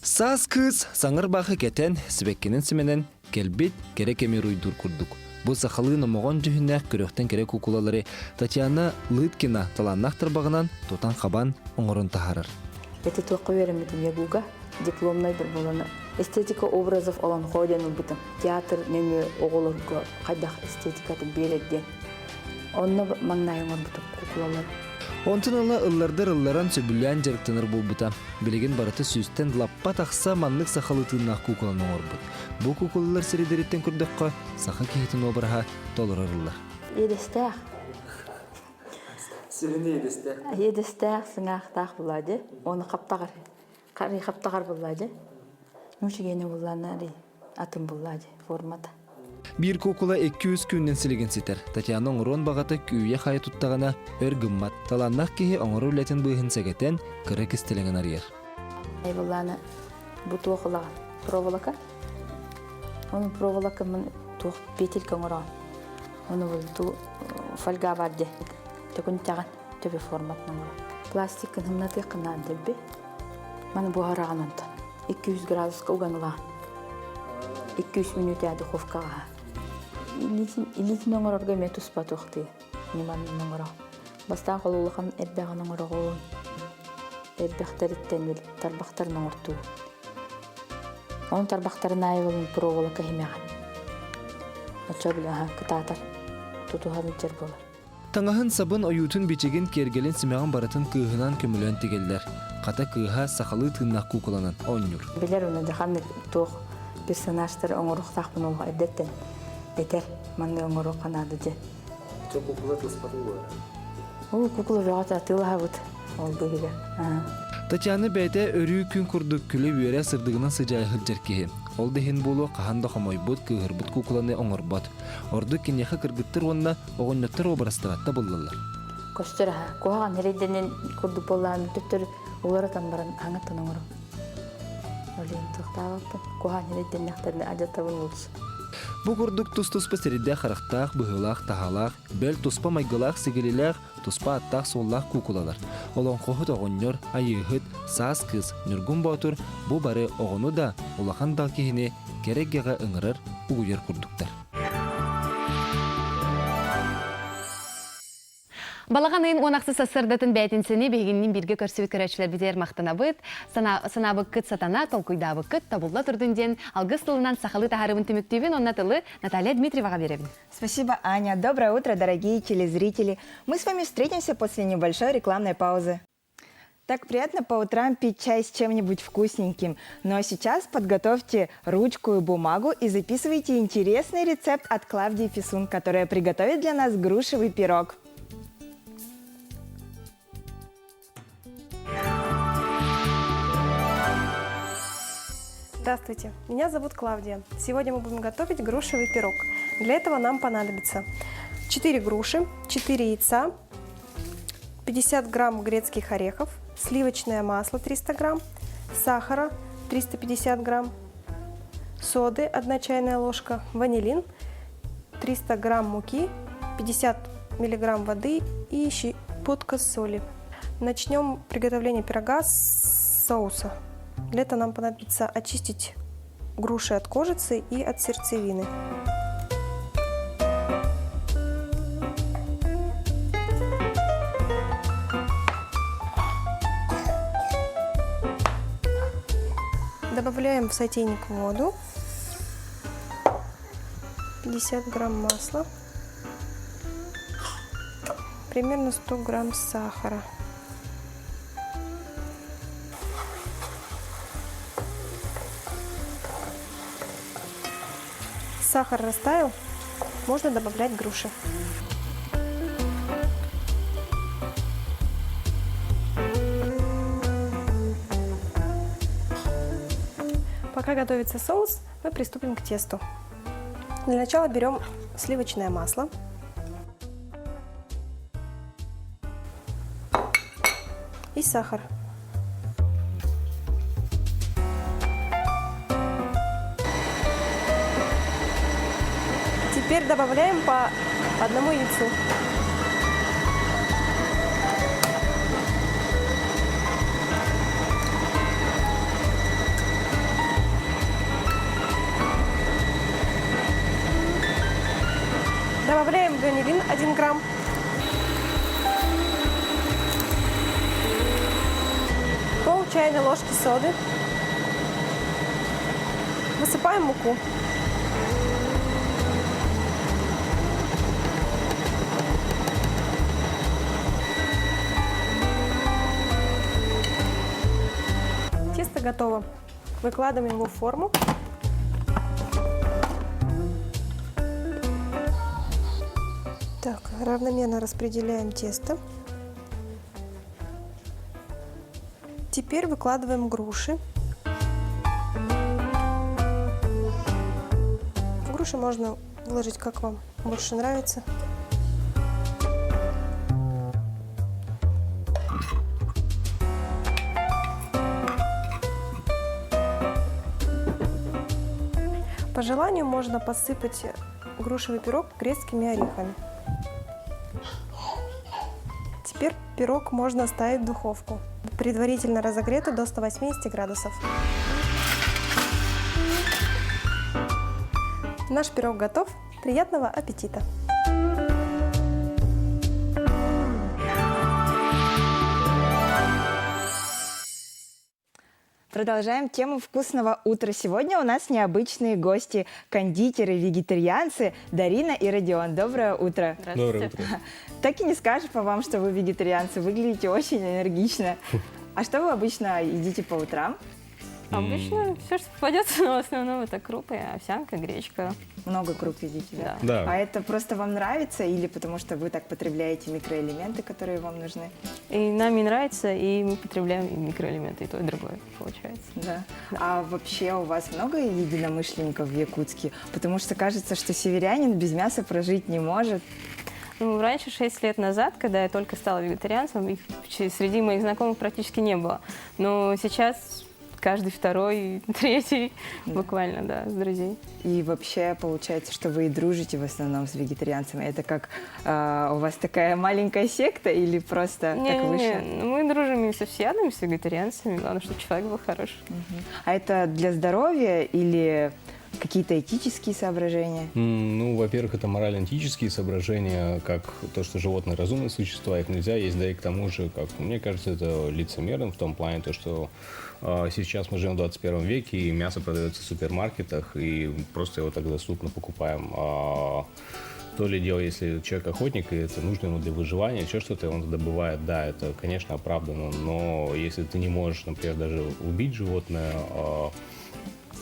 Саас кыыс саҥар баахы кэтэн, сибэккинэн симэнэн кэлбит кэрэ кэми уруйдуур курдук. Бу сахалыы номоҕон дьүһүннээх көрүөхтэн кэрэ куукулалары Татьяна Лыткина талааннаах тарбаҕынан тутан-хабан оҥорон таһаарар. Ити туохха үөрэммитим ЯГУга дипломнай бір буолан эстетика образов олонхо диэн ылбытым. Театр нөҥүө оҕолорго хайдах эстетикатын биэрэр диэн. Онно маҥнай оҥорбутум куукулалары. Онтон ыла ыллардар ылларан сөбүлээн дьарыктанар буолбута. Билигин барыта сүүстэн лаппа тахса маннык сахалыы тыыннаах куукуланы оҥорбут. Бу куукулалар сирэйдэриттэн көрдөххө, саха киһитин уобараһа толороруллар. Иэдэстээх. Сүрүн иэдэстээх. Иэдэстээх, сыҥаахтаах буолла дии. Оны хаптаҕар. Хары хаптаҕар буолла дии. Нучигиэни буллаана атын булла дии формата. Биир куукула 200 күнүнэн силигин ситэр. Татьяна оҥоруон баҕата күүйэ-хайа туттаҕына өр гыммат. Талааннаах киһи оҥорор үлэтин быыһын сэгэтэн, кыра кистэлэҥин арыйар. Буллаана бу туох улаҕан проволока. Оны проволока мын туох петелька оҥороон. Оны бу фольга бар де. Төкүн тәҕин төбө форматын оҥорон. Пластик кынымнатыаххынаан дэлби. Маны буһараҕын онтон. 200 градуска уган ылаҕын. 200 мүнүүтэ духовкаҕа. Илиитин оҥорорго эмиэ туспа туохтыы. Ньыманын оҥоро. Бастаан холуулахан эрбэҕин оҥороҕун. Эрбэхтэриттэн тарбахтарын оҥортуу. Onun тарбахтарын аайы проволока иһимэҕин. Оччо били кытаатар. Тутуһан илдьэр буолар. Таҥаһын сабын ойуутун бичигин киэргэлин симэҕин барытын кыыһынан көмөлөөн тигэллэр. Хата кыыһа сахалыы тыыннаах куукуланан оонньуур. Билэр уонна дьаханнык туох персонажтары оҥоруохтаахпын олох эрдэттэн этэр маннык оҥоруохха наада дьэ. Чо куукула тыспатын буолара. Ол куукула бөҕөтө атыылаһабыт ол быыһыгар. Татьяна бэйэтэ өрүү күн курдук күлэ-үөрэ сырдыгынан сыдьаайа сылдьар киһи. Ол да иһин буолуо хаһан да хомойбут, кыыһырбыт куукуланы оҥорбот. Ордук киниэхэ кыргыттар уонна оҕонньоттор уобарастара табыллаллар. Көстөр аха. Куһаҕан эрэйдэнэн курдук буоллаҕына төттөрү уларытан баран аҥаттан оҥором. Олен тохтаабаппын. Куһаҕан эрэйдэннэхтэринэ адьатабын лучше. Бу курдук тус-туспа сирдээх харахтаах, быһыылаах-таһаалаах, бэл туспа майгылаах-сигилилээх, туспа ааттаах-суоллаах куукулалар. Олоҥхоһут оҕонньор, айыыһыт, саас кыыс, Ньургун Боотур бу бары оҕону да, улахан да киһини кэрэ эйгэҕэ ыҥырар, угуйар курдуктар. Балаҕан ыйын уон ахсыс сарсыардатын бээтинсэни биһигинниин бииргэ көрсүбүт көрөөччүлэрбитигэр махтанабыт. Санаабыккыт сатана, толкуйдаабыккыт табылла турдун диэн алгыс тылынан сахалыы таһаарыбын түмүктүүбүн уонна тылы Наталья Дмитриеваҕа биэрэбин. Спасибо, Аня. Доброе утро, дорогие телезрители. Мы с вами встретимся после небольшой рекламной паузы. Так приятно по утрам пить чай с чем-нибудь вкусненьким. Ну а сейчас подготовьте ручку и бумагу и записывайте интересный рецепт от Клавдии Фисун, которая приготовит для нас грушевый пирог. Здравствуйте, меня зовут Клавдия. Сегодня мы будем готовить грушевый пирог. Для этого нам понадобится 4 груши, 4 яйца, 50 грамм грецких орехов, сливочное масло 300 грамм, сахара 350 грамм, соды 1 чайная ложка, ванилин 300 грамм муки, 50 миллиграмм воды и щепотка соли. Начнем приготовление пирога с соуса. Для этого нам понадобится очистить груши от кожицы и от сердцевины. Добавляем в сотейник воду, 50 грамм масла, примерно 100 грамм сахара. Сахар растаял, можно добавлять груши. Пока готовится соус, мы приступим к тесту. Для начала берем сливочное масло. И сахар. Теперь добавляем по одному яйцу. Добавляем ванилин 1 грамм. Пол чайной ложки соды. Высыпаем муку. Тесто готово. Выкладываем его в форму. Так, равномерно распределяем тесто. Теперь выкладываем груши. Груши можно выложить, как вам больше нравится. По желанию можно посыпать грушевый пирог грецкими орехами. Теперь пирог можно ставить в духовку, предварительно разогретую до 180 градусов. Наш пирог готов. Приятного аппетита! Продолжаем тему вкусного утра. Сегодня у нас необычные гости, кондитеры, вегетарианцы Дарина и Родион. Доброе утро. Доброе утро. Так и не скажешь по вам, что вы вегетарианцы. Выглядите очень энергично. А что вы обычно едите по утрам? Обычно все, что попадется, но в основном это крупы, овсянка, гречка. Много круп едите, да? Да. А это просто вам нравится или потому что вы так потребляете микроэлементы, которые вам нужны? И нам и нравится, и мы потребляем и микроэлементы, и то, и другое получается. Да. А вообще у вас много единомышленников в Якутске? Потому что кажется, что северянин без мяса прожить не может. Ну, раньше, 6 лет назад, когда я только стала вегетарианцем, их среди моих знакомых практически не было. Но сейчас каждый второй, третий, буквально, да, с друзей. И вообще получается, что вы и дружите в основном с вегетарианцами. Это как у вас такая маленькая секта или просто не, так не, вышло? Не, мы дружим и со всеядными, с вегетарианцами. Главное, чтобы человек был хороший. Угу. А это для здоровья или какие-то этические соображения? Ну, во-первых, это морально-этические соображения, как то, что животные разумные существа, их нельзя есть, да и к тому же, как мне кажется, это лицемерно в том плане, то, что сейчас мы живем в 21 веке, и мясо продается в супермаркетах, и просто его так доступно покупаем. То ли дело, если человек охотник, и это нужно ему для выживания, еще что-то, он добывает, да, это, конечно, оправдано, но если ты не можешь, например, даже убить животное,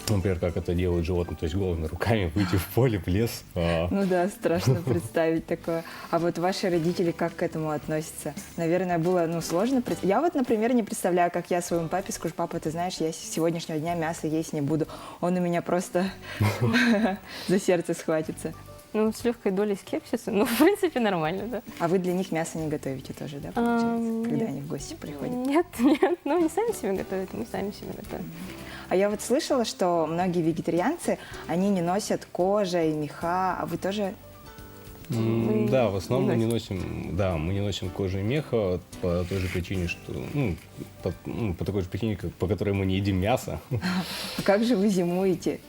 Например, как это делают животные, то есть голыми руками выйти в поле, в лес. А. Ну да, страшно представить такое. А вот ваши родители как к этому относятся? Наверное, было ну, сложно. Я вот, например, не представляю, как я своему папе скажу, папа, ты знаешь, я с сегодняшнего дня мясо есть не буду. Он у меня просто за сердце схватится. Ну, с легкой долей скепсиса, ну, в принципе, нормально, да. А вы для них мясо не готовите тоже, да, получается, а, когда они в гости приходят? Нет, нет, ну, они сами себе готовят, мы сами себе готовим. А я вот слышала, что многие вегетарианцы, они не носят кожа и меха, а вы тоже мы да, в основном мы не носим, да, мы не носим кожу и меха по той же причине, что, ну, по, ну, по такой же причине, как, по которой мы не едим мясо. А как же вы зимуете?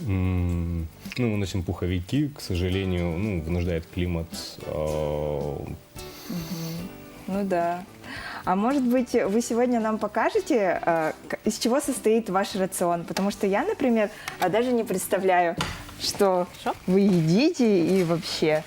Ну, мы носим пуховики, к сожалению, ну, вынуждает климат. А, ну да. А может быть, вы сегодня нам покажете, а, из чего состоит ваш рацион? Потому что я, например, а, даже не представляю, что вы едите и вообще.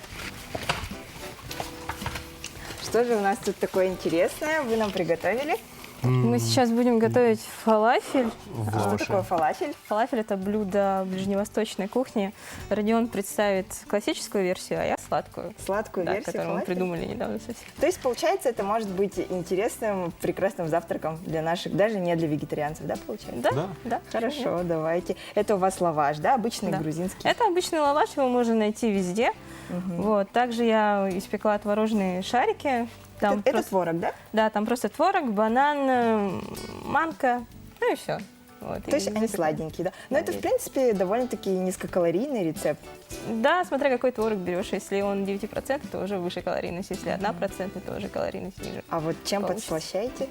Что же у нас тут такое интересное вы нам приготовили? Мы сейчас будем готовить фалафель. А что такое фалафель? Фалафель – это блюдо ближневосточной кухни. Родион представит классическую версию, а я сладкую. Сладкую да, версию которую фалафель? мы придумали недавно совсем. То есть, получается, это может быть интересным, прекрасным завтраком для наших, даже не для вегетарианцев, да, получается? Да, да. да. Хорошо, давайте. Это у вас лаваш, да, обычный да. грузинский? Это обычный лаваш, его можно найти везде. Угу. Вот. Также я испекла творожные шарики. Там это, просто, творог, да? Да, там просто творог, банан, э, манка, ну и все. Вот, То есть они сладенькие, да? Но да, это, в принципе, довольно-таки низкокалорийный рецепт. Да, смотря какой творог берешь. Если он 9%, то уже выше калорийность. Если 1%, то уже калорийность ниже. А вот чем получится. подслащаете?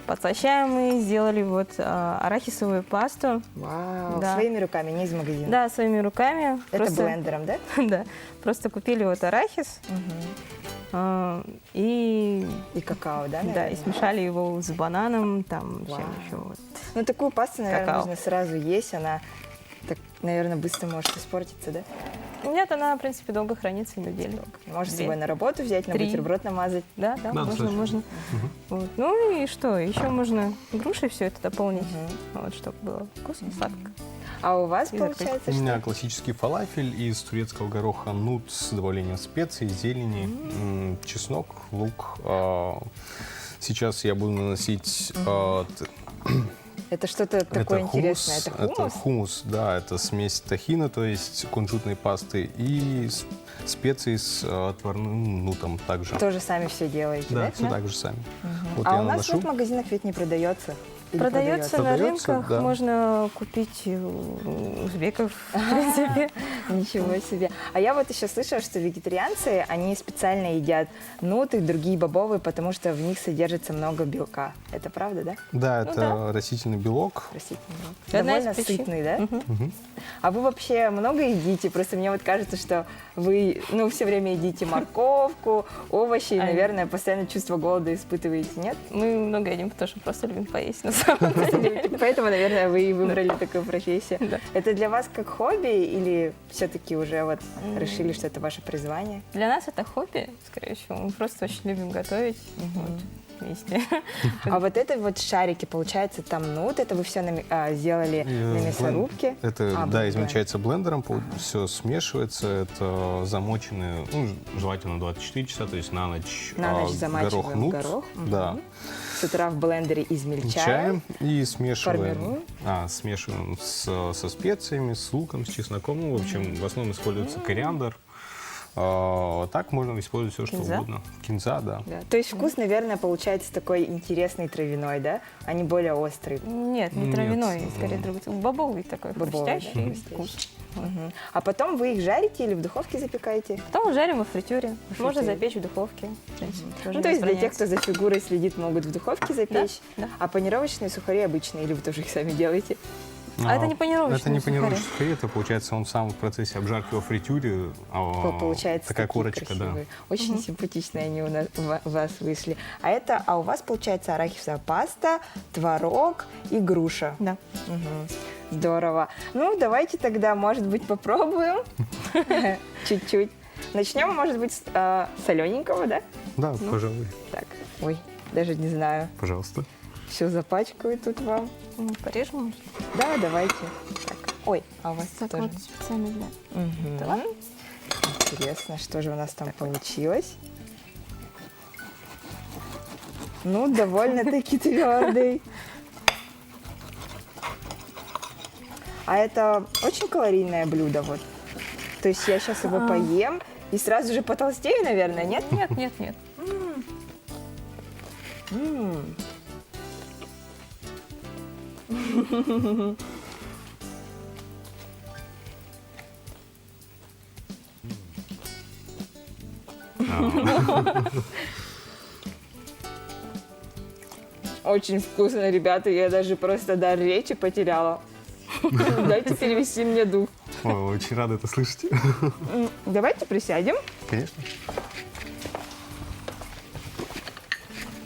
Подслащаем мы, сделали вот а, арахисовую пасту. Вау, да. своими руками, не из магазина? Да, своими руками. Это просто... блендером, да? Да, просто купили вот арахис. Угу. И... И какао, да, наверное? Да, и смешали его с бананом, там, Вау. чем еще. Вот. Ну, такую пасту, наверное, какао. можно сразу есть, она, так, наверное, быстро может испортиться, да? Нет, она, в принципе, долго хранится, неделю. Можно с собой на работу взять, на Три. бутерброд намазать. Да, да, да можно, можно. Угу. Вот. Ну и что, еще можно грушей все это дополнить, угу. вот, чтобы было вкусно, сладко. А у вас и получается У меня классический фалафель из турецкого гороха нут с добавлением специй, зелени, mm. чеснок, лук. А, Сейчас я буду наносить... Mm. Это что-то такое это интересное. Это хумус? Это хумус, да. Это смесь тахина, то есть кунжутной пасты, и специи с отварным нутом также. Тоже сами все делаете, да? Да, все так же сами. Угу. Вот а у нас в магазинах ведь не продается. Или продается, на рынках, да. можно купить у узбеков, в принципе. Ничего себе. А я вот еще слышала, что вегетарианцы, они специально едят нут и другие бобовые, потому что в них содержится много белка. Это правда, да? Да, это ну, да. растительный белок. Растительный белок. Довольно сытный, да? Угу. А вы вообще много едите? Просто мне вот кажется, что вы ну, все время едите морковку, овощи, и, наверное, постоянно чувство голода испытываете, нет? Мы много едим, потому что просто любим поесть, на самом деле. Поэтому, наверное, вы и выбрали такую профессию. Это для вас как хобби или все-таки уже вот решили, что это ваше призвание? Для нас это хобби, скорее всего. Мы просто очень любим готовить. Вместе. А вот это вот шарики, получается, там нут, это вы все на, а, сделали на мясорубке? Это, а, да, измельчается блендером, все смешивается, это замоченные, ну, желательно 24 часа, то есть на ночь, на ночь замачиваем горох нут. Горох. Да. Угу. С утра в блендере измельчаем. И смешиваем. Формируем. А, смешиваем с, со специями, с луком, с чесноком. Ну, в общем, в основном используется кориандр. А, так можно использовать все, что Кинза? угодно. Кинза, да. да. То есть вкус, наверное, получается такой интересный травяной, да? А не более острый. Нет, не травяной, Нет. скорее другой. Бобовый такой, Бобовый, хрустящий да? вкус. Угу. А потом вы их жарите или в духовке запекаете? Потом жарим во фритюре. фритюре. Можно запечь в духовке. В принципе, угу. Ну, то есть для тех, кто за фигурой следит, могут в духовке запечь. Да, да. А панировочные сухари обычные, или вы тоже их сами делаете? А, это не панировочные Это не панировочные сухари, это получается он сам в процессе обжарки во фритюре. А, получается такая корочка, красивые. да. Очень угу. симпатичные они у нас у вас вышли. А это, а у вас получается арахисовая паста, творог и груша. Да. Угу. Здорово. Ну, давайте тогда, может быть, попробуем чуть-чуть. Начнем, может быть, с э, солененького, да? Да, ну. пожалуй. Так, ой, даже не знаю. Пожалуйста. Все запачкаю тут вам. Порежем? Да, давайте. Так. Ой, а у вас Так тоже. вот, специально для этого. Интересно, что же у нас там получилось? Ну, довольно-таки твердый. А это очень калорийное блюдо, вот. То есть я сейчас его А. поем и сразу же потолстею, наверное, нет? Нет, нет, нет. М. Очень вкусно, ребята. Я даже просто дар речи потеряла. Дайте перевести мне дух. Ой, очень рад это слышать. Давайте присядем. Конечно.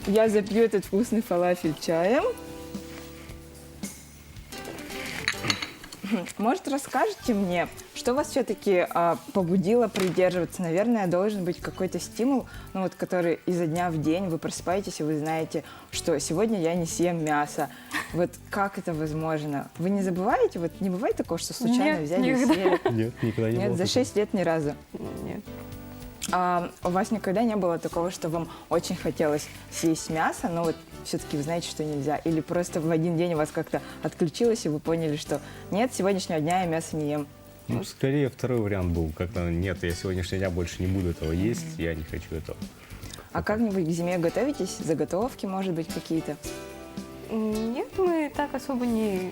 Я запью этот вкусный фалафель чаем. Может, расскажете мне, что вас все-таки побудило придерживаться? Наверное, должен быть какой-то стимул, ну вот, который изо дня в день вы просыпаетесь и вы знаете, что сегодня я не съем мясо. Вот как это возможно? Вы не забываете? Вот не бывает такого, что случайно Нет, взяли и никогда. съели? Нет, никогда не Нет, было за такого. 6 лет ни разу. Нет. А у вас никогда не было такого, что вам очень хотелось съесть мясо, но вот все-таки вы знаете, что нельзя? Или просто в один день у вас как-то отключилось, и вы поняли, что нет, с сегодняшнего дня я мясо не ем? Ну, скорее второй вариант был, когда нет, я сегодняшнего дня больше не буду этого есть, я не хочу этого. А как-нибудь к зиме готовитесь? Заготовки, может быть, какие-то? Нет, мы так особо не,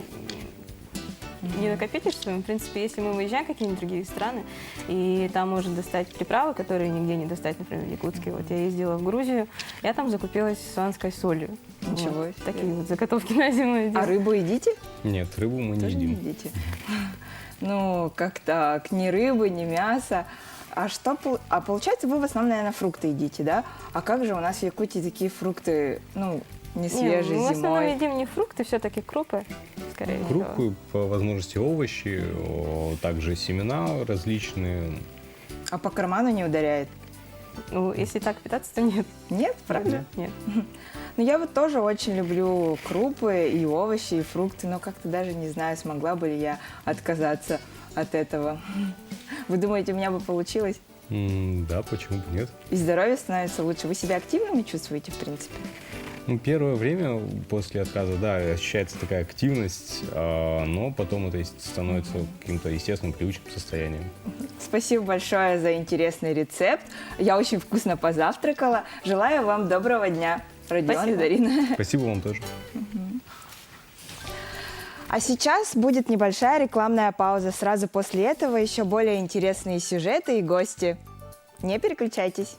не накопительствуем. В принципе, если мы выезжаем в какие-нибудь другие страны, и там можно достать приправы, которые нигде не достать, например, в Якутске. Вот я ездила в Грузию, я там закупилась сванской солью. Ничего Вот. Такие вот заготовки на зиму А делаю. рыбу едите? Нет, рыбу мы не Тоже не едим. едите? Ну, как так? Ни рыбы, ни мяса. А что, а получается, вы в основном, наверное, фрукты едите, да? А как же у нас в Якутии такие фрукты, ну, не Не, свежие мы в основном зимой? едим не фрукты, все-таки крупы, скорее всего. Крупы, по возможности овощи, также семена различные. А по карману не ударяет? Ну, если так питаться, то нет. Нет, правда? Нет. Ну, я вот тоже очень люблю крупы и овощи, и фрукты, но как-то даже не знаю, смогла бы ли я отказаться от этого. Вы думаете, у меня бы получилось? Да, почему бы нет? И здоровье становится лучше. Вы себя активными чувствуете, в принципе? Ну, первое время после отказа, да, ощущается такая активность, но потом это становится каким-то естественным, привычным состоянием. Спасибо большое за интересный рецепт. Я очень вкусно позавтракала. Желаю вам доброго дня, Родион и Спасибо. Дарина. Спасибо вам тоже. А сейчас будет небольшая рекламная пауза. Сразу после этого еще более интересные сюжеты и гости. Не переключайтесь.